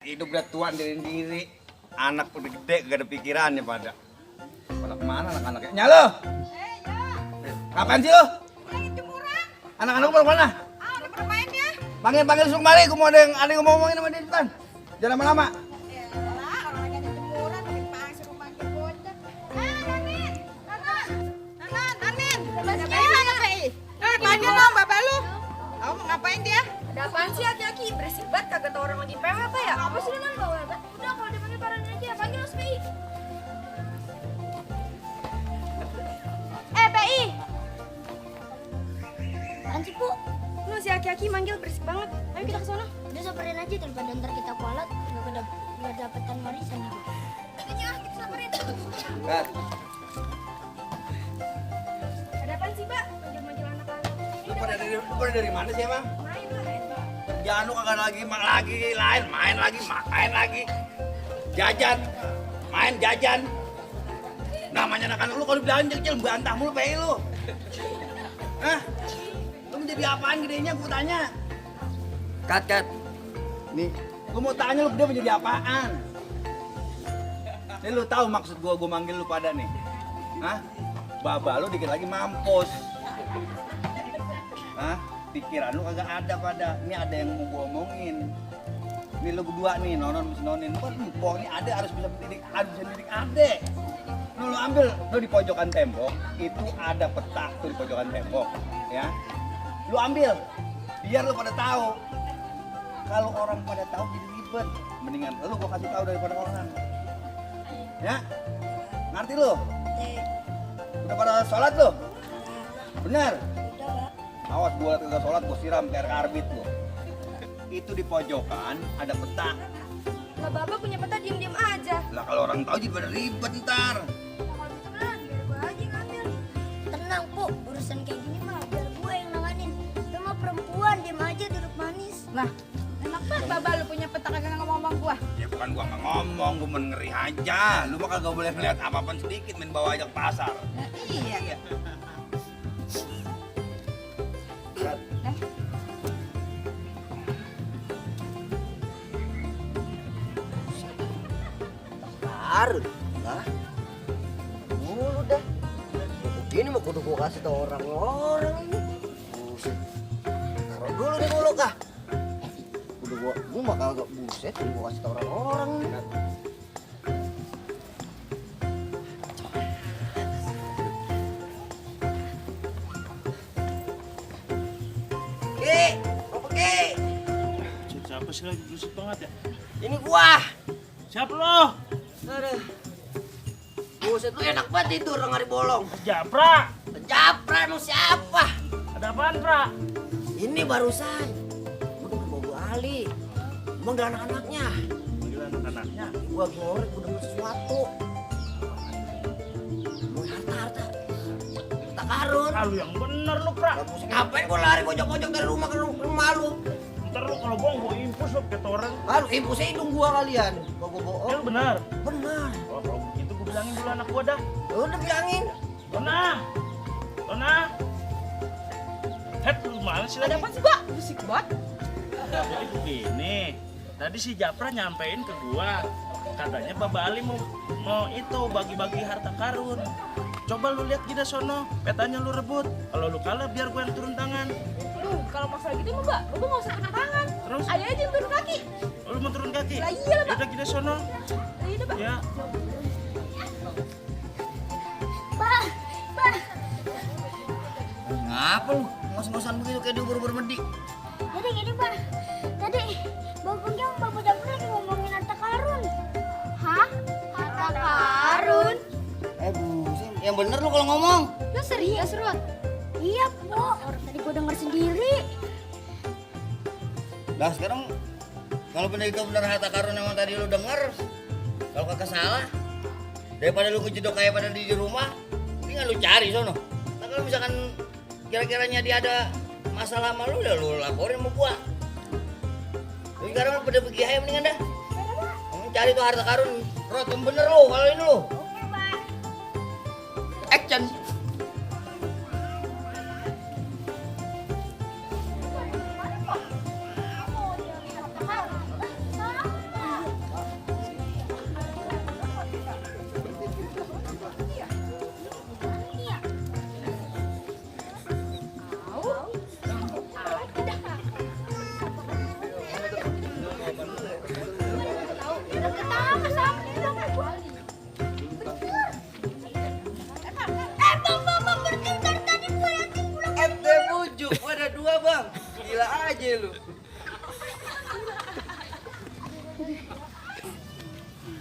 hidup udah tua diri. Anak udah gede gak ada pikirannya pada. Pada kemana anak-anaknya? Nyalo! Kapan sih lo? Lagi jemuran. Anak-anak pada kemana? Udah bermain dia. Panggil suruh kemari, gue mau ada yang ngomongin sama dia cepetan. Jangan lama-lama. Yalah, orang lagi ada jemuran, makin pasir manggil bocah. Nanin! Nanin! Ada bayi. Panggil dong bapak lu. Kamu mau ngapain dia? Ada apaan sih aki-aki? Berisik banget, kagak tau orang lagi PW apa ya? Apa sih dengan bawa? Udah kalau dipanggil parahin aja, panggil Mas PI. PI! Apaan sih, Bu? Lu si aki-aki manggil berisik banget. Ayo kita ke sana. Udah samperin aja daripada ntar kita kualat nggak dapetan warisan. Kita samperin. Kat, Ada apaan sih, Mbak? Manggil-manggil anak-anak. lu pada dari mana sih emang? Main lah. Kerjaan lu kagak lagi, main lagi. Jajan. Namanya anak-anak lu kalau dibilangin kecil, bantah mulu PI lu. Hah? Lu mau jadi apaan gedenya, gua tanya. Kat. Nih, gua mau tanya lu gede mau jadi apaan? Nih lu tahu maksud gua manggil lu pada nih. Hah? Baba lu dikit lagi mampus. Hah? Pikiran lu kagak ada pada. Ini ada yang mau gua omongin. Ini lu berdua nih, nonon mesti nonin. Lu kan empok nih ade harus bisa didik ade. Lu ambil, lu di pojokan tembok, itu ada peta tuh di pojokan tembok, ya. Lu ambil, biar lu pada tahu. Kalau orang pada tahu jadi ribet. Mendingan lu gua kasih tahu daripada orang. Ya? Ngerti lu? Udah pada sholat lu? Benar? Awas gua kagak sholat, gua siram kayak karbit lu. Itu di pojokan ada peta. Lah Baba punya peta diam-diam aja. Lah kalau orang tahu jadi pada ribet ntar. Kalau gitu kan biar gua aja yang ngambil. Tenang, Bu. Urusan kayak gini mah biar gue yang nanganin. Lu mah perempuan, diem aja duduk manis. Lah, enak banget bapak lu punya peta kagak ngomong sama gua. Ya bukan gua nggak ngomong, gua ngeri aja. Lu mah kagak boleh ngeliat apa-apa sedikit main bawa aja ke pasar. Iya. Harus, nah, mulu dah. Ini mau kudu gua kasih tau orang-orang ini. Buset, taruh dulu nih mulu kah? Kudu gua mah kagak buset, kudu gua kasih tau orang-orang nih. Ki, apa Ki? Siapa sih lagi berisik banget ya? Ini gua. Siapa lo? Aduh. Buset, lu enak banget tidur orang hari bolong. Japra. Japra emang siapa? Ada apaan, Pra? Ini barusan. Gua denger bawa Ali. Manggil anak-anaknya. Manggil anak-anaknya. Gua ngorek, gua denger sesuatu. Mau harta. Harta karun. Ah, lu yang bener lu, Pra. Ngapain gua lari pojok-pojok dari rumah ke rumah lu? Ntar lu kalau bohong gua impus lu kayak orang. Lalu impusnya hidung gua kalian. Gua Ya bohong. lu bener. Benar. Oh, kalau begitu gua bilangin dulu anak gua dah. Lu udah bilangin. Dona. Het, lu mana sih Ada lagi? apa sih, Pak? Berisik banget. Jadi begini. Tadi si Japra nyampein ke gua. Katanya Baba Ali mau itu bagi-bagi harta karun. Coba lu lihat kita sono, petanya lu rebut. Kalau lu kalah biar gua yang turun tangan. Duh, kalau masalah gitu mah, Mbak, lu nggak usah turun tangan. Terus? Ayo aja yang turun kaki. Lu mau turun kaki? Lah iya lah, Pak. Udah kita sono. Ayo deh, Pak. Ya. Pak. Ngapa lu? Ngos-ngosan begitu kayak diubur-ubur medi. Jadi gini, Pak. Tadi Babangnya Bapak Japra lagi ngomongin harta karun. Hah? Harta karun? Buset. Yang bener lu kalau ngomong. Lu serius, Rod? Iya, Bu. Orang tadi gue denger sendiri. Nah sekarang kalau benar itu benar harta karun emang tadi lu denger, kalau kagak salah, daripada lu kejedok kayak pada di rumah, tinggal lu cari sono. Nah kalau misalkan kira-kiranya dia ada masalah sama lu, udah lu laporin sama gua. Lu sekarang lu pada pergi aja mendingan dah. Cari tuh harta karun, Rot yang bener lu kalau ini lu. Oke, Pak. Action.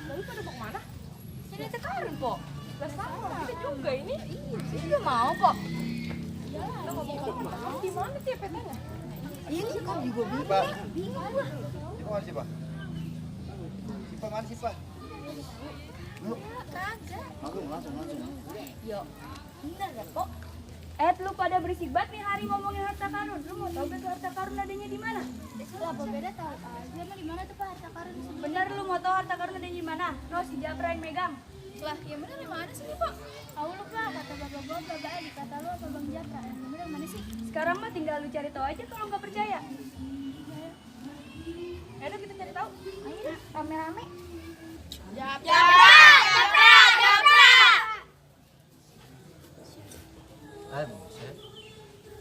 Lalu pada mau kemana? Jadi harta karun, Po. Lah sama, kita juga ini. Saya juga mau, Po. Kita mau bawa di mana sih petanya? Ini kok juga Sipa. bingung gua. Sipa mana Sipa? Sipa mana Sipa? Kagak. Langsung. Yo, bener ya, Po. Lu pada berisik banget nih hari ngomongin harta karun. Lu mau tahu gak tuh harta karun adanya di mana? Lah, apa beda tahu aja mah di mana tuh Pak harta karun? Bener lu mau tahu harta karun adanya di mana? No, si Japra yang megang. Lah, yang bener yang mana sih, Pak? Tahu lu Pak, kata bapak gua, Bapak Ali, kata lu apa Bang Japra? Yang bener yang mana sih? Sekarang mah tinggal lu cari tahu aja kalau nggak percaya. Ayo kita cari tahu. Ayo, rame-rame. Buset.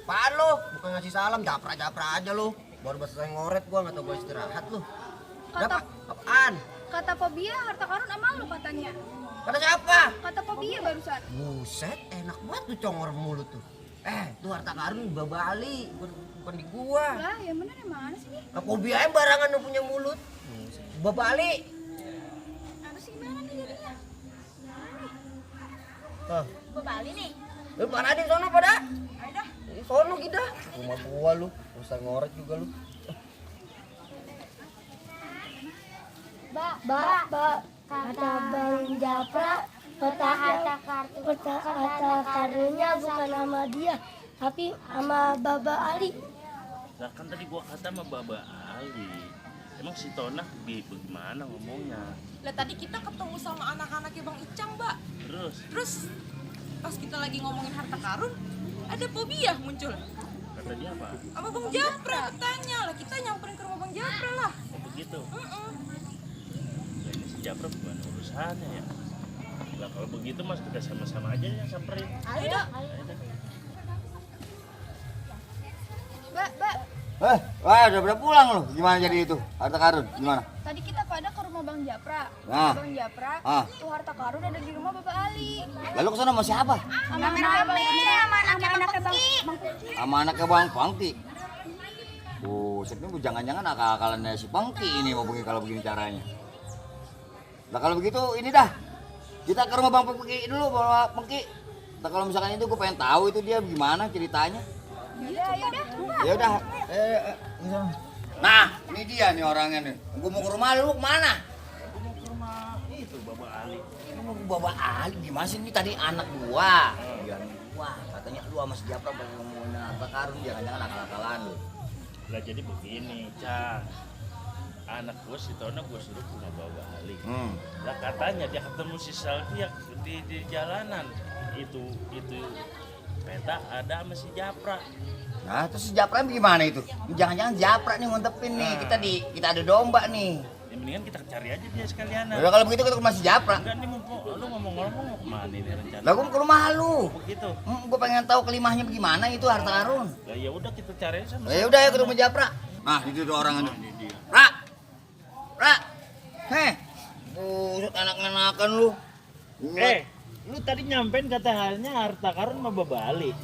Apaan lu? Bukan ngasih salam, japra-japra aja lu. Baru selesai ngoret gua nggak tau gua istirahat lu. Kenapa? Apaan? Kata Pobia harta karun sama lu katanya. Kata siapa? Kata Pobia barusan. Buset, enak banget tuh congor mulut tuh. Tuh harta karun Baba Ali, bukan di gua. Lah, yang bener yang mana sih nih? Apa biaya barangan lu punya mulut? Baba Ali. Apa sih gimana nih jadinya? Baba Ali nih. Lu para di sono pada? Ayo dah. Di sono kita. Rumah gua lu, usah ngoret juga lu. Kata Bang Japra, peta karunnya bukan sama dia, tapi sama Baba Ali. Lah kan tadi gua kata sama Baba Ali. Emang si Tonah bagaimana ngomongnya? Lah tadi kita ketemu sama anak-anaknya Bang Icang, Mbak. Terus pas kita lagi ngomongin harta karun, ada Pobia muncul. Kata dia apa? Sama Bang Japra katanya lah, kita nyamperin ke rumah Bang Japra lah. Oh begitu. Nah, ini si Japra bukan urusannya ya. Lah kalau begitu mas kita sama-sama aja yang samperin. Ayo dah. Mbak, Wah, udah pulang lu. Gimana jadi itu? Harta karun gimana? tadi kita pada ke rumah Bang Japra. Nah. Bang Japra, tuh harta karun ada di rumah Bapak Ali. Lalu kesana sama siapa? Rame-rame sama anak-anaknya Bang Pengki. Sama anaknya Bang Pangki. Buset, ini jangan-jangan akal-akalannya si Pangki ini mau begini kalau begini caranya. Nah kalau begitu ini dah. Kita ke rumah Bang Pangki dulu, Bang Pangki. Nah kalau misalkan itu gue pengen tahu itu dia gimana ceritanya. Ya udah. Nah, ini dia nih orangnya nih. Gue mau ke rumah lu kemana? Aku mau ke rumah itu Baba Ali. Ini mau ke Baba Ali gimana sih ini tadi anak gua. Dia gua katanya lu sama si Japra ngomongin harta karun jangan-jangan akal-akalan lu. Lah jadi begini, Cang. Anak gue si Tona gue suruh ke rumah Baba Ali. Lah katanya dia ketemu si Salvia di jalanan. Itu peta ada sama si Japra. Nah, terus si Japra gimana itu? Jangan-jangan Japra nih ngontepin nih. Kita ada domba nih. Ya mendingan kita cari aja dia sekalian. Udah kalau begitu kita ke rumah si Japra. Enggak nih lu ngomong-ngomong mau kemana nih rencana? Lah gua mau ke rumah lu. Begitu. Gua pengen tahu kelimahnya bagaimana itu harta karun. Lah ya udah kita cari aja sama. Ya udah ya ke rumah Japra. Nah, itu tuh orangnya. Dia. Ra. Heh. Buset anak-anakan lu. Lu tadi nyampein kata halnya harta karun sama Baba Ali.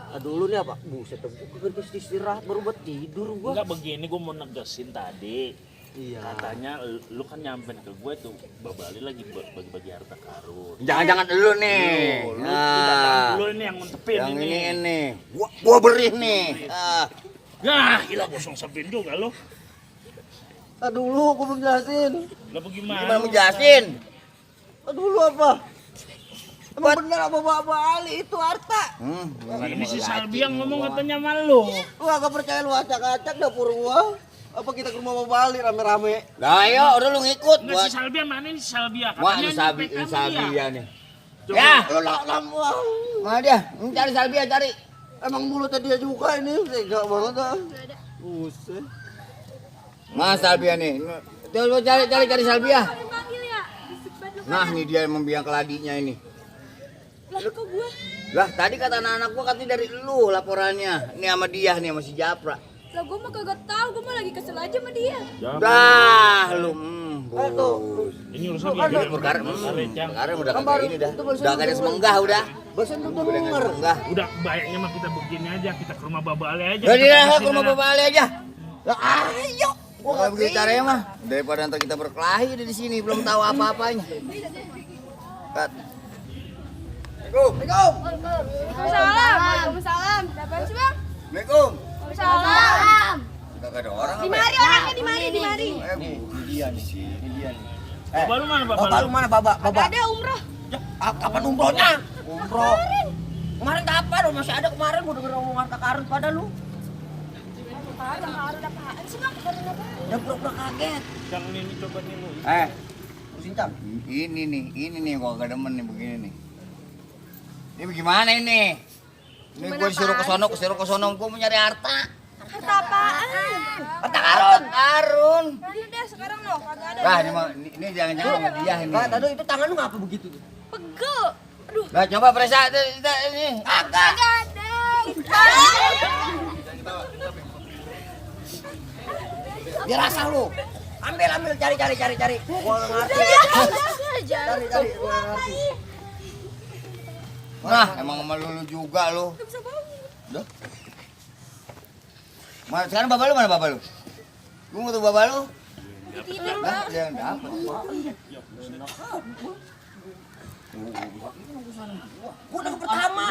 Aduh lu nih apa? Buset, gua kan istirahat baru buat tidur gua. Enggak begini gua mau negesin tadi. Iya. Katanya lu kan nyampein ke gue tuh Baba Ali lagi bagi-bagi harta karun. Jangan-jangan lu nih. Lu ini yang nguntepin Yang ini. Gua beri nih. Nah, gila bosong sapin juga lu. Aduh lu, gua belum jelasin. Lah bagaimana? Gimana mau jelasin? Aduh lu apa? Emang bener apa Baba Ali itu harta? Ini si Salbi yang ngomong katanya malu. Lu agak percaya lu acak-acak dapur gua. Apa kita ke rumah Baba Ali rame-rame? Lah ayo, udah lu ngikut. Enggak si Salbi yang mana ini si Salbia? Wah, ini Salbia nih. Ya, mana dia? Ini cari Salbia, cari. Emang mulutnya dia juga ini, tega banget ah. Buset. Mas Salbia nih. Coba cari Salbia. Panggil ya. Bisik banget lu. Nah, ini dia yang membiang keladinya ini. Lah kok gue? Lah, tadi kata anak-anak gua katanya dari lu laporannya. Ini sama dia nih, sama si Japra. Lah gue mah kagak tahu, gue mah lagi kesel aja sama dia. Dah, lu. Ini urusan Ini perkara udah kagak ini dah. Udah kagak ada semenggah udah. Barusan tuh Udah kagak ada semenggah. Udah baiknya mah kita begini aja, kita ke rumah Baba Ali aja. Udah Kita dia beresin ke rumah aja. Baba Ali aja. Lah ayo, Kalau begitu caranya mah, daripada ntar kita berkelahi di sini belum tahu apa-apanya. Kat. Assalamualaikum. Waalaikumsalam. Waalaikumsalam. Siapa sih bang? Assalamualaikum. Waalaikumsalam. Gak ada orang Di apa? mari orangnya di mari di mari. Ini dia nih sih, ini dia nih. Bapak lu mana bapak Bapak lu? lu mana Bapak? Bapak. Ada umroh. Kapan umrohnya? Umroh. Kemarin kapan? Lu masih ada kemarin gua denger omongan harta karun pada lu. Harta karun apaan sih bang? Udah pura-pura kaget. Yang ini coba nih lu. Lu sincang. Ini nih gua gak demen nih begini nih. Ini bagaimana ini? Ini gua disuruh ke sono, gua mau nyari harta. Harta apaan? Harta karun. Ada deh sekarang loh, kagak ada. Nah, ini jangan-jangan sama dia ini. Nah, tadi itu tangan lu ngapa begitu tuh? Pegel. Aduh. Nah, coba periksa ini. Agak. Kagak ada. Biar asal lu. Ambil cari. Gua nggak ngerti. Cari gua nggak ngerti. Nah, emang sama lu juga lu. Udah. Sekarang bapak lu mana bapak lu? Gua mau tuh bapak lu. Nah, dia yang dapat. Gua udah pertama.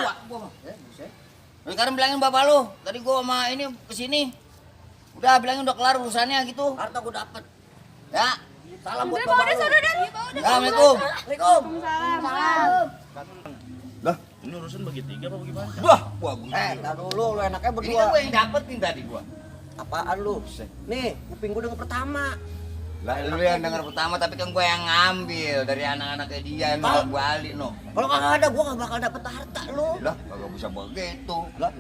Sekarang bilangin bapak lu. Tadi gua sama ini kesini. Udah bilangin udah kelar urusannya gitu. Harta gua dapet. Ya. Salam buat Udah bawa bapak deh lu. sono dan. Assalamualaikum. Assalamualaikum. Salam. Lah, Ini urusan bagi tiga apa bagaimana? bagus. Tar dulu lu enaknya Ini berdua. kan gua yang dapetin tadi gua. Apaan lu? Nih, kuping gua denger pertama. Lah lu yang denger pertama tapi kan gua yang ngambil dari anak-anaknya dia yang bakal gua alih no. Kalau kagak ada gua gak bakal dapet harta lu. Lah, kagak bisa begitu. Lah.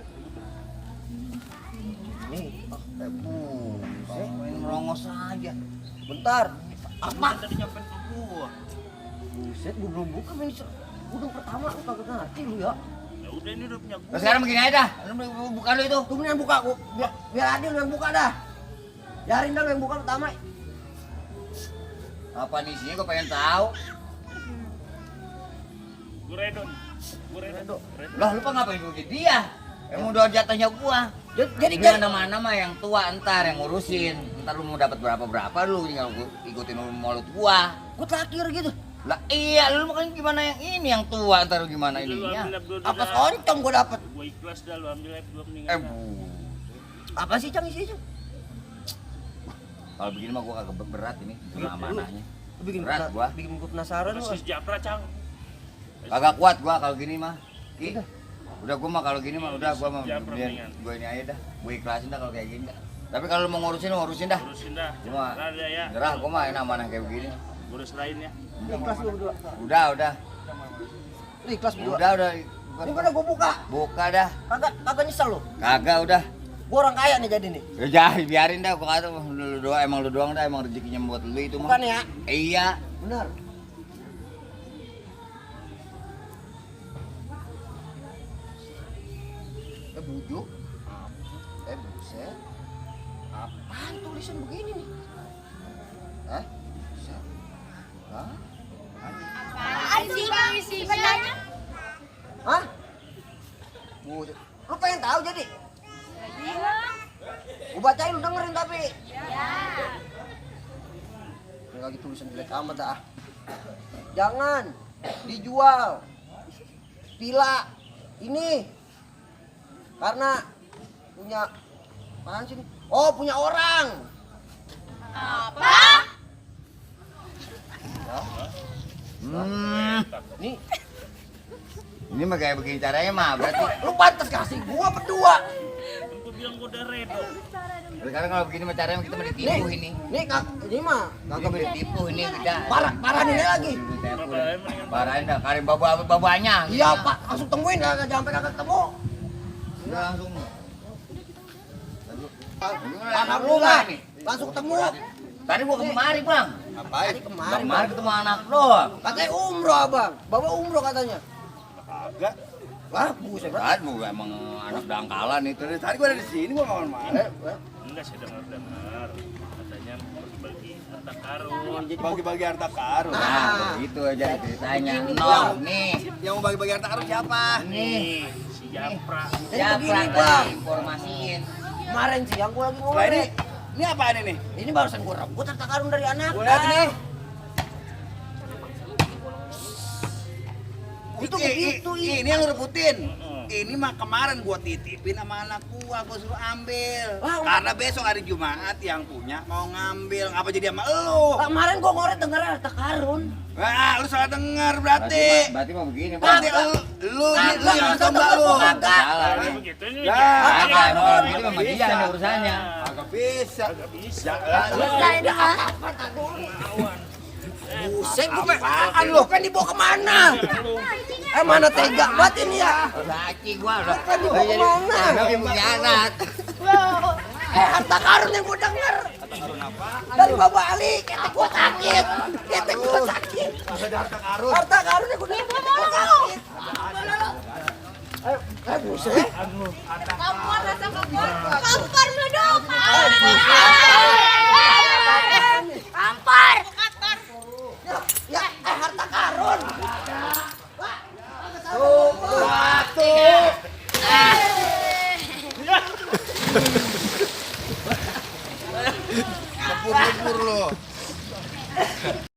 Nih, Main merongos aja. bentar. Apa? Tadi nyampein ke gua. Buset, gua belum buka men. Gudang pertama lu kagak ngerti lu ya. Ya udah ini udah punya gua. Nah, sekarang begini aja dah. Lu buka lu itu. Tunggu yang buka, gua biar Adil lu yang buka dah. Biarin dah lu yang buka pertama. Apa nih isinya gua pengen tahu. Guredon. Guredon. Lah, lu ngapain gua jadi dia? Emang udah jatahnya gua. Jadi Dia mana mah yang tua entar yang ngurusin. Entar lu mau dapat berapa lu tinggal gua ikutin mulut gua. gua terakhir gitu. Lah iya, lu makanya gimana yang ini yang tua entar lu gimana Lu ininya? ambil lab dua Apa dah. soncong gua dapet? Gua ikhlas dah lu ambil lab dua mendingan. Bu. Apa sih Cang isinya? Kalau begini mah gua kagak berat ini sama amanahnya. Lu bikin Berat gua. bikin gua penasaran lu. Persis Japra, Cang. Kagak kuat gua kalau gini mah. Ki. Udah gua mah kalau gini mah udah gua mah Jangan biar permendingan. gua ini aja dah. Gua ikhlasin dah kalau kayak gini dah. Tapi kalau lu mau ngurusin dah. Urusin dah. Cuma Ada ya. nyerah gua mah enak amanah kayak begini. Urus lain ya. Ikhlas lu berdua. Udah. Lu ikhlas berdua. Udah. Ini pada gua buka. Buka dah. Kagak nyesel lu. Kagak udah. Gua orang kaya nih jadi nih. Ya jadi biarin dah gua kata lu doang emang lu doang dah emang rezekinya buat lu itu mah. Bukan ya? Iya. Benar. Bujuk. Buset. Apaan tulisan begini nih? Hah? Buset. Hah? Apaan sih bang isinya? Hah? Buset. Lu pengen tahu jadi? Gua bacain lu dengerin tapi. Ini lagi tulisan jelek amat dah. Jangan dijual. Pila ini karena punya apaan sih? Oh, punya orang. Apa? Nih, Ini mah kayak begini caranya mah berarti. lu pantas kasih gua berdua. Kan gua bilang gua udah redo. Sekarang kalau begini mah caranya kita mah ditipu ini. Nih, ini mah Kagak boleh ditipu ini kita. parah ini lagi. Parahin dah, karim babanya. Iya, Pak, langsung temuin kagak sampai kagak ketemu. Udah langsung. Anak lu lah nih, langsung ketemu. Tadi gua kemari, Bang. Tadi kemarin, Kemarin ketemu anak doang. katanya umroh abang, bawa umroh katanya. Kagak. Wah, buset. Kan gua emang anak dangkalan itu. Tadi gua ada di sini gua kawan mana. Enggak sih dengar. Katanya bagi harta karun. Bagi-bagi harta karun. Nah, itu aja ceritanya. Nol nih. Yang mau bagi-bagi harta karun siapa? Nih, si Japra. Jadi Siapa begini, tadi Bang. informasiin? Kemarin sih yang gua lagi Lah ini ngomongin. Ini apaan ini? Ini barusan gua rebut harta karun dari anak. Gua lihat nih. Itu begitu, ini yang lu rebutin. Ini mah kemarin gua titipin sama anak gua suruh ambil. Wah, Karena besok hari Jumat yang punya mau ngambil. Ngapa jadi sama elu? kemarin gua ngoret denger harta karun. Wah, lu salah denger berarti. Berarti mau begini, Pak. Berarti lu yang tombak lu. Salah Kayak nih. begitu ini. Ya, Agak, kalau begini mah dia nih urusannya. Agak bisa. Agak bisa. Bisa ini mah. Buset, apaan lu? Kan dibawa kemana? Mana tega banget ini ya? Laki gua udah. Kan dibawa kemana? Anak yang pengkhianat. Harta karun yang gua denger. Dari Bapak Ali, ketek gua sakit. Ketek gua sakit. Ada harta karun. Harta karun yang gua denger. Ketek gua sakit. Buset. Kompor, rasa kompor. Kampar meleduk. Kampar. Ya, harta karun. Tuh,